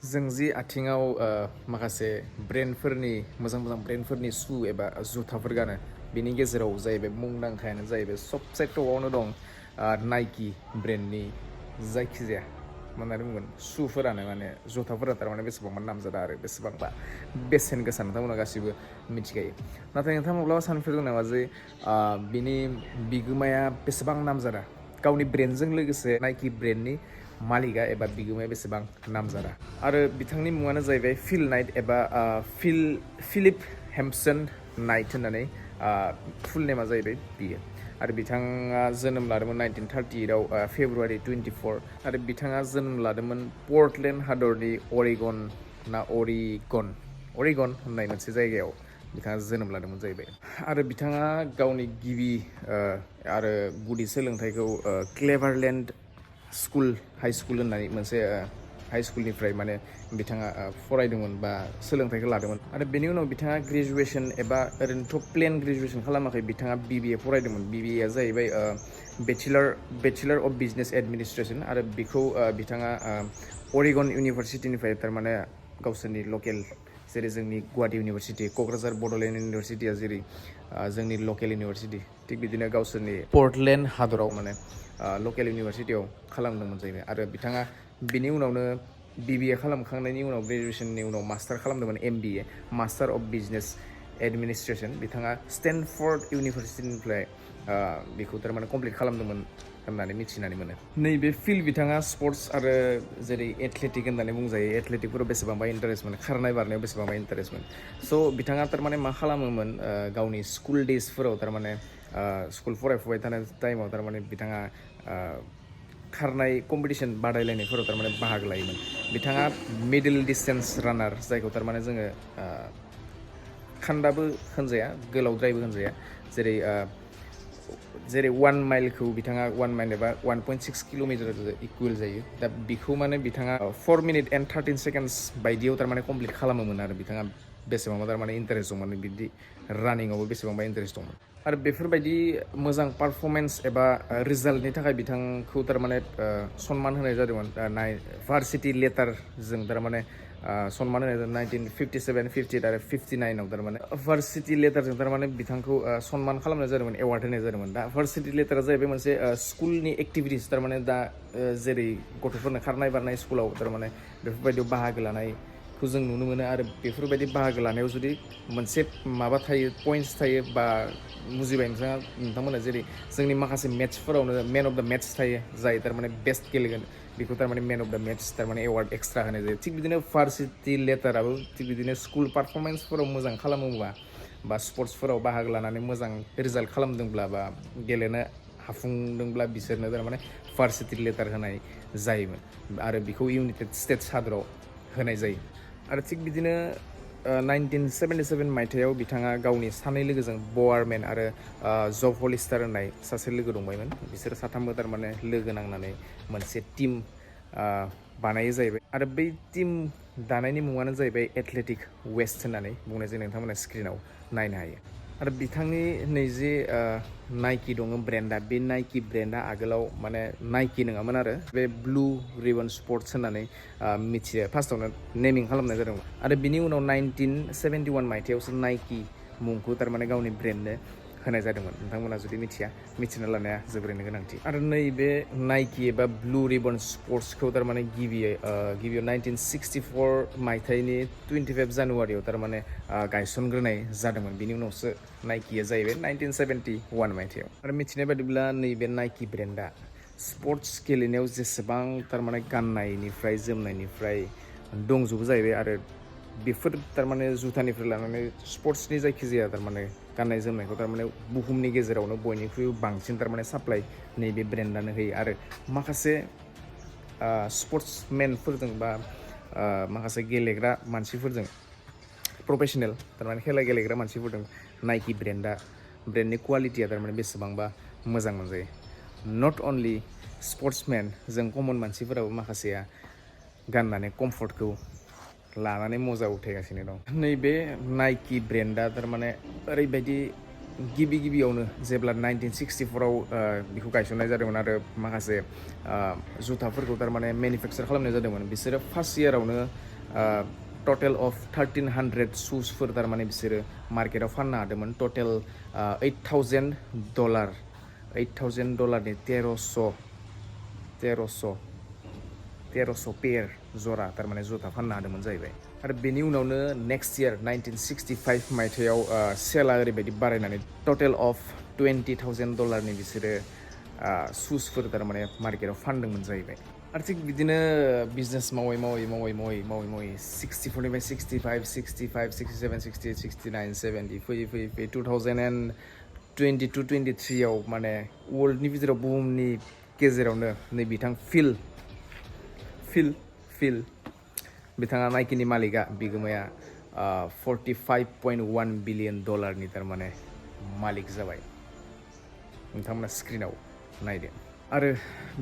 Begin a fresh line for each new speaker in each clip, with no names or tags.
जों जि आथिङाव माखासे ब्रेन्डफोरनि मोजां ब्रेन्डफोरनि शु एबा जुथाफोर गानो बिनि गेजेराव जाहैबाय मुंदांखायानो जाहैबाय सबसे टपआवनो दं नाइकी ब्रेन्डनि जायखिजाया मा होननानै बुंगोन शुफोरानो माने जुथाफोरा थारमाने बेसेबांबा नामजादा आरो बेसेबांबा बेसेन गोसा नोंथांमोना गासिबो मिथिखायो। नाथाय नोंथां माब्लाबा सानफेरदों नामा जे बिनि बिगोमाया बेसेबां नामजादा गावनि ब्रेन्डजों लोगोसे नाइकी ब्रेन्डनि मालिका एबा बिगोमाया बेसेबां नामजादा आरो बिथांनि मुङानो जाहैबाय फिल नाइट एबा फिलिप हेम्पसन नाइट होननानै फुल नेमा जाहैबाय बियो आरो बिथाङा जोनोम लादोंमोन 1938आव फेब्रुवारि 24 आरो बिथाङा जोनोम लादोंमन पर्टलेण्ड हादरनि अरिगन होननाय मोनसे जायगायाव बिथाङा जोनोम लादोंमोन जाहैबाय आरो बिथाङा गावनि गिबि आरो गुदि सोलोंथाइखौ क्लेभारलेण्ड हाइ स्कुल होननाय मोनसे हाइ स्कुलनिफ्राय माने बिथाङा फरायदोंमोन बा सोलोंथाइखौ लादोंमोन आरो बेनि उनाव बिथाङा ग्रेजुवेसन एबा ओरैनोथ' प्लेन ग्रेजुवेसन खालामाखै बिथाङा BBA फरायदोंमोन। BBA जाहैबाय बेचेलर अफ बिजनेस एडमिनिस्ट्रेसन आरो बेखौ बिथाङा अरिगन इउनिभारसिटिनिफ्राय थारमाने गावसोरनि लकेल जेरै जोंनि गुवाहाटी इउनिभारसिटि क'क्राझार बड'लेण्ड इउनिभारसिटिया जेरै जोंनि लकेल इउनिभारसिटि थिग बिदिनो गावसोरनि पर्टलेण्ड हादराव माने लकेल इउनिभारसिटियाव खालामदोंमोन जाहैबाय आरो बिथाङा बिनि उनावनो BBA खालामखांनायनि उनाव ग्रेजुवेसननि उनाव मास्टार खालामदोंमोन MBA master of business administration बिथाङा स्टेनफर्ड इउनिभारसिटिनिफ्राय बेखौ थारमाने कमप्लिट खालामदोंमोन होननानै मिथिनानै मोनो। नैबे फिल्ड बिथाङा स्पर्ट्स आरो जेरै एथलेटिक होननानै बुंजायो एथलेटिकफोराव बेसेबांबा इन्टारेस्टमोन खारनाय बारनायाव बेसेबांबा इन्टारेस्टमोन स' बिथाङा थारमाने मा खालामोमोन गावनि स्कुल डेजफोराव थारमाने स्कुल फरायफुबाय थानाय टाइमाव थारमाने बिथाङा खारनाय कम्पिटिसन बादायलायनायफोराव थारमाने बाहागो लायोमोन। बिथाङा मिडल डिस्टेन्स रानार जायखौ थारमाने जोङो खान्दाबो होनजाया गोलावद्रायबो होनजाया जेरै 1 माइलखौ बिथाङा 1 माइल एबा 1.6 किल'मिटार इकुवेल जायो दा बेखौ माने बिथाङा 4 मिनिट एन्ड 13 सेकेन्ड्स बायदियाव थारमाने कमप्लिट खालामोमोन आरो बिथाङा बेसेबांबा थारमाने इन्टारेस्ट दंमोन बिदि रानिंआवबो बेसेबांबा इन्टारेस्ट दंमोन आरो बेफोरबायदि मोजां पारफरमेन्स एबा रिजाल्टनि थाखाय बिथांखौ थारमाने सनमान होनाय जादोंमोन भार्सिटि लेटारजों थारमाने सनमान होनाय जादों 1957, 58 आरो 59आव थारमाने भार्सिटि लेटारजों थारमाने बिथांखौ सनमान खालामनाय जादोंमोन एवार्ड होनाय जादोंमोन। दा भार्सिटि लेटारा जाहैबाय मोनसे स्कुलनि एक्टिभिटिस थारमाने दा जेरै गथ'फोरनो खारनाय बारनाय स्कुलाव थारमाने बेफोरबायदियाव बाहागो लानायखौ जों नुनो मोनो आरो बेफोरबायदि बाहागो लानायाव जुदि मोनसे माबा थायो पइन्ट्स थायो बा बुजिबाय नोंथांमोना जेरै जोंनि माखासे मेट्सफोरावनो मेन अफ द मेट्स थायो जाय थारमाने बेस्ट गेलेगोन बेखौ थारमाने मेन अफ द मेट्स थारमाने एवार्ड एक्सट्रा होनाय जायो थिग बिदिनो भार्सिटि लेटाराबो थिग बिदिनो स्कुल पारफरमेन्सफोराव मोजां खालामोबा बा स्पर्ट्सफोराव बाहागो लानानै मोजां रिजाल्ट खालामदोंब्ला बा गेलेनो हाफुंदोंब्ला बिसोरनो थारमाने भार्सिटि लेटार होनाय जायोमोन आरो बेखौ इउनाइटेड स्टेट्स हादराव होनाय जायो आरो थिग बिदिनो 1977 मायथाइयाव बिथाङा गावनि सानै लोगोजों बवारमेन आरो जब हलिस्टार होननाय सासे लोगो दंबायमोन बिसोर साथामबो थारमाने लोगो नांनानै मोनसे टिम बानायो जाहैबाय आरो बै टिम दानायनि मुङानो जाहैबाय एथलेटिक वेस्ट होननानै बुंनाय जायो नोंथांमोना स्क्रिनाव नायनो हायो आरो बिथांनि नैजे नाइकी दङ ब्रेन्डआ बे नाइकी ब्रेन्डआ आगोलाव माने नाइकी नङामोन आरो बे ब्लु रिबन स्पर्ट्स होननानै मिथियो फार्स्टआवनो नेमिं खालामनाय जादोंमोन आरो बिनि उनाव 1971 मायथाइयावसो नाइकी मुंखौ थारमाने गावनि ब्रेन्डनो होनाय जादोंमोन। नोंथांमोना जुदि मिथिना लानाया जोबोरैनो गोनांथि आरो नैबे नाइकी एबा ब्लु रिबन स्पर्ट्सखौ थारमाने गिबियाव 1964 मायथाइनि 25 जानुवारियाव थारमाने गायसनग्रोनाय जादोंमोन बिनि उनावसो नाइकीया जाहैबाय 1971 मायथाइयाव आरो मिथिनाय बादिब्ला नैबे नाइकी ब्रेन्डआ स्पर्ट्स गेलेनायाव जेसेबां थारमाने गाननायनिफ्राय जोमनायनिफ्राय दंजोबो जाहैबाय आरो बेफोर थारमाने जुथानिफ्राय लानानै स्पर्ट्सनि जायखिजाया थारमाने गाननाय जोमनायखौ थारमाने बुहुमनि गेजेरावनो बयनिख्रुइबो बांसिन थारमाने साप्लाइ नैबे ब्रेन्डआनो होयो आरो माखासे स्पर्ट्समेनफोरजों बा माखासे गेलेग्रा मानसिफोरजों प्रफेसनेल थारमाने खेला गेलेग्रा मानसिफोरजों नाइकी ब्रेन्डनि क्वालिटिया थारमाने बेसेबांबा मोजां मोनजायो नट अनलि स्पर्ट्समेन जों कमन मानसिफोराबो माखासेया गाननानै कम्फर्टखौ लानानै मजा उथायगासिनो दं। नैबे नाइकी ब्रेन्डआ थारमाने ओरैबायदि गिबियावनो जेब्ला 1964आव बेखौ गायसननाय जादोंमोन आरो माखासे जुथाफोरखौ थारमाने मेनुफेक्सार खालामनाय जादोंमोन बिसोरो फार्स्ट इयारावनो टटेल अफ 1300 शुजफोर थारमाने बिसोरो मार्केटाव फाननो हादोंमोन टटेल $8,000 $8,000नि 1300 पेयर जरा थारमाने जुथा फाननो हादोंमोन जाहैबाय आरो बेनि उनावनो नेक्स्ट इयार 1965 मायथाइयाव सेला ओरैबायदि बारायनानै टटेल अफ $20,000नि बिसोरो शुजफोर थारमाने मार्केटाव फानदोंमोन जाहैबाय आरो थिग बिदिनो बिजनेस मावै 64निफ्राय 65 67 68 69 70 फैयै 2022-23आव माने वर्ल्डनि गेजेराव बुहुमनि गेजेरावनो नै बिथां फिल बिथाङा नाइकिनि मालिकआ बिगोमाया $45.1 बिलियन थारमाने मालिक जाबाय नोंथांमोना स्क्रिनाव नायदो आरो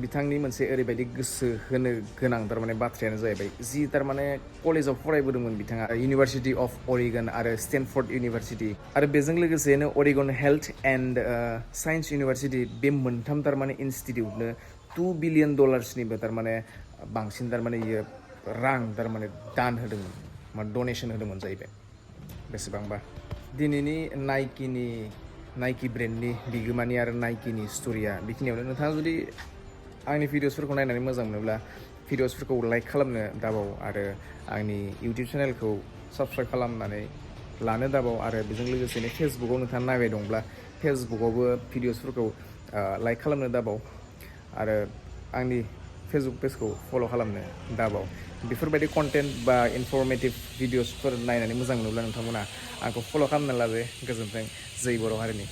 बिथांनि मोनसे ओरैबायदि गोसो होनो गोनां थारमाने बाथ्रायानो जाहैबाय जि थारमाने कलेजाव फरायबोदोंमोन बिथाङा इउनिभार्सिटि अफ अरेगन आरो स्टेनफर्ड इउनिभार्सिटि आरो बेजों लोगोसेनो Oregon health and science university बे मोनथाम थारमाने इनस्टिटिउटनो $2 बिलियननिबो थारमाने बांसिन थारमाने इयो रां थारमाने दान होदोंमोन डनेसन होदोंमोन जाहैबाय बेसेबांबा दिनैनि नाइकि ब्रेन्डनि बिगोमानि आरो नाइकिनि स्ट'रिया बेखिनियावनो नोंथाङा जुदि आंनि भिडिअ'सफोरखौ नायनानै मोजां मोनोब्ला भिडिअ'सफोरखौ लाइक खालामनो दाबाव आरो आंनि इउटिउब चेनेलखौ साबस्क्राइब खालामनानै लानो दाबाव आरो बेजों लोगोसेनो फेसबुकआव नोंथाङा नायबाय दंब्ला फेसबुकआवबो भिडिअ'सफोरखौ लाइक खालामनो दाबाव आरो आंनि फेसबुक पेजखौ फल' खालामनो दाबाव बेफोरबायदि कन्टेन्ट बा इनफरमेटिभ भिडिअ'सफोर नायनानै मोजां मोनोब्ला नोंथांमोना आंखौ फल' खालामना लादो गोजोन्थों जै बर' हारिनि